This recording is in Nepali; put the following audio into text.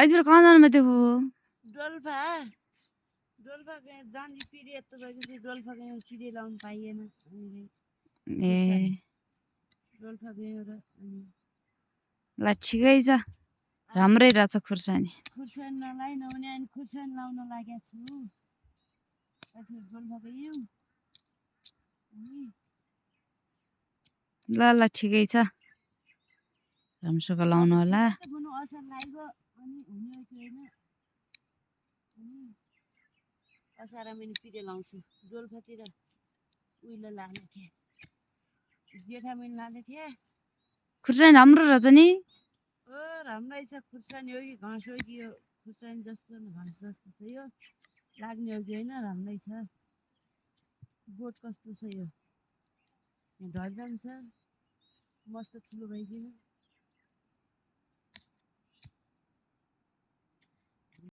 आज फिर कहाँ जाने में थे वो डोल्पा डोल्पा कहीं जानी पीढ़ी तो बगी डोल्पा कहीं पीढ़ी लाउन पाइए ना ए डोल्पा कहीं और ल ठिकै छ राम्रै रहेछ खुर्सानी खुर्सानीलाई नहुने अनि खुर्सानी लाउन लागेको छु अनि डोल्पा गयो अनि ल ल ठिकै छ राम्रोसँग लाउनु होला बुनु असन लाग्यो अनि हुने हो कि होइन अनि असारमा पनि पिरे लाउँछु डोल्पातिर उहिले लाने थिएँ जेठा महिना लाने थिएँ खुर्सानी राम्रो रहेछ नि राम्रै छ खुर्सानी हो कि घाँस हो कि यो खुर्सानी जस्तो घाँस जस्तो छ यो लाग्ने हो कि होइन राम्रै छ बोट कस्तो छ यो ढल जान्छ मस्त ठुलो भइदिनु